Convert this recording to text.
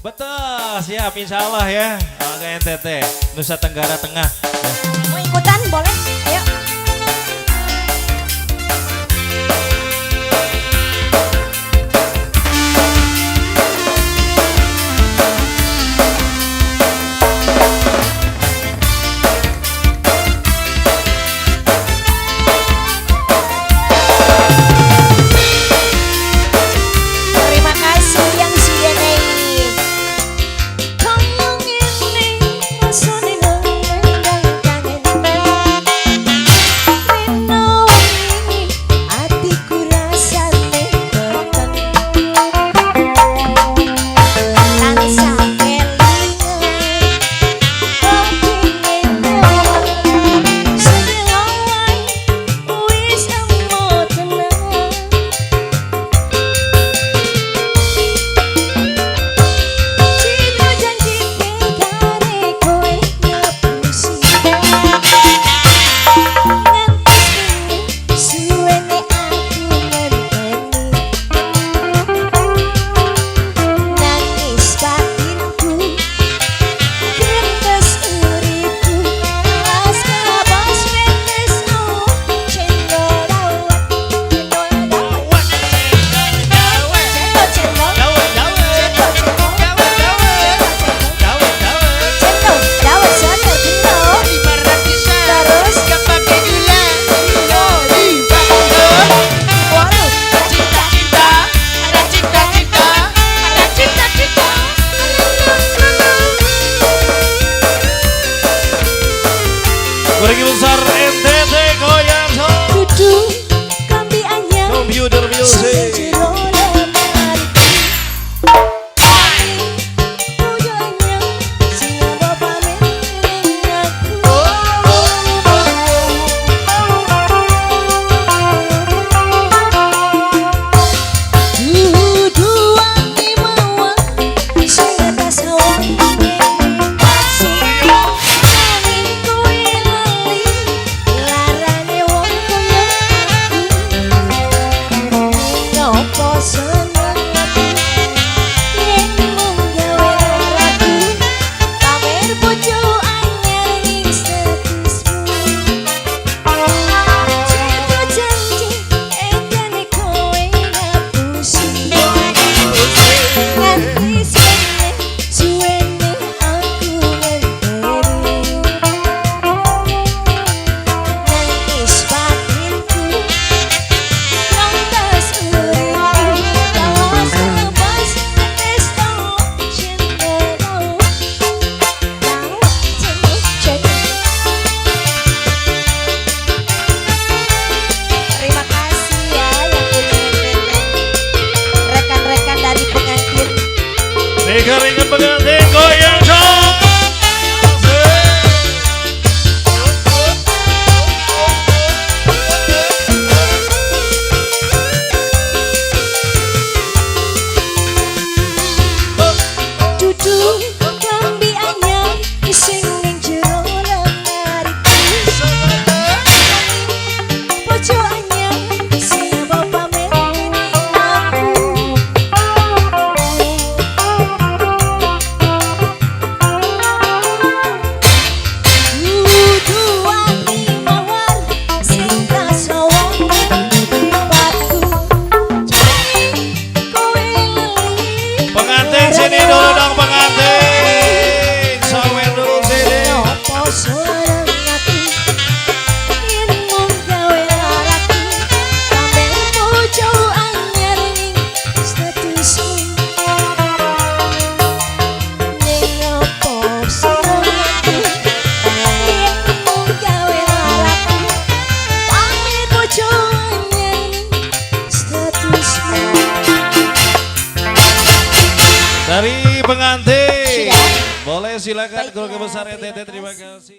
Betul, siap insya Allah ya. Oke NTT, Nusa Tenggara Tengah. Ya. Mau ikutan boleh? Ayo. Terima kasih yang sudah naik. Kamu ngene rasane nendang kangen. Reno wingi atiku rasane peteng. Tansah kelingan kepingin nyawang sedelo wae wis emo tenan. Cidro janji kare kowe ngapusi. Ngantos bengi suwene aku ngenteni. Nangis batinku grendes uripku las kabas metes oh cendol dawet cendol dawet cendol cendol Dawet, dawet, cendol cendol dawet, dawet, dawet, dawet. Cendol dawet cendol cendol terus Gak pakai gula. Waduh. Cinta-cinta, ada cinta-cinta, ada cinta-cinta. Keluarga besar NTT goyang so. Dudu kambi anyar Computer sing music. jero lemariku. Bojo anyar sing apa pamit ning aku. Dudu wangi mawar sing atas awak palsu. Nanging kowe lali larane wong kaya aku. Ngopo seneng aku yen mung gawe laraku pamer bojo anyar ning statusmu. Cidro janji ekane kowe ngapusi. Nganti suwene suwene aku ngenteni. Nangis batinku grendes uripku lawas kebas netes oh cendol dawet cendol cendol. Terima kasih ya yang punya NTT, rekan-rekan dari pengantin. Rekan-rekan pengantin goyang so. Dudu klambi anyar sing ning jero lemariku. Bojo anyar sing apa pamit ning aku. Dudu wangi mawar sing tas wong mripatku. Kowe lali Pengantin sini dulu dong pengantin. Sawer dulu sini. Ngopo seneng aku yen mung gawe laraku pamer bojo anyar ning statusmu. Ning opo seneng aku yen mung gawe laraku pamer bojo anyar ning statusmu. Dari pengantin. Sudah. Boleh silakan Baiklah, keluarga besar terima NTT terima kasih. kasih.